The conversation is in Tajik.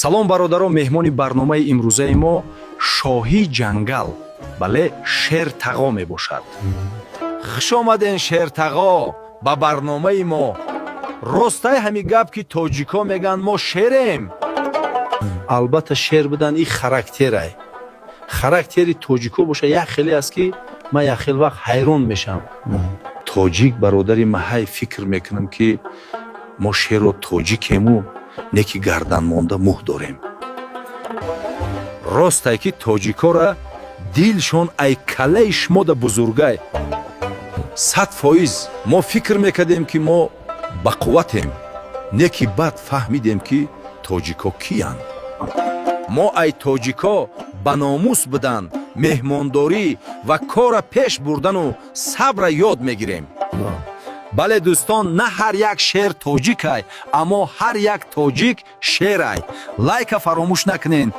Салом, бародарон! Меҳмони барномаи имрӯзаи мо шоҳи ҷангал, бале, Шертағо мебошад. Хуш омаден, Шертағо, ба барномаи мо. Ростай ҳамин гап, ки тоҷико мегӯянд, мо шерем? Албатта, шер будан и характерай. Характери тоҷико боша, як хеле аст, ки ман як хел вақт ҳайрон мешавам. Тоҷик бародари маҳай, фикр мекунам, ки мо шеру тоҷикему, не ки гардан монда мӯҳ дорем. Ростай, ки тоҷикора дилшон ай калаи шумода бузургай, 100%. Мо фикр мекардем, ки мо бақувватем, не ки баъд фаҳмидем, ки тоҷико киянд. Мо ай тоҷико ба номус будан, меҳмондорӣ ва кора пеш бурдану сабра ёд мегирем. Бале, дӯстон, на ҳар як шер тоҷикай, аммо ҳар як тоҷик шерай. Лайка фаромӯш накунен.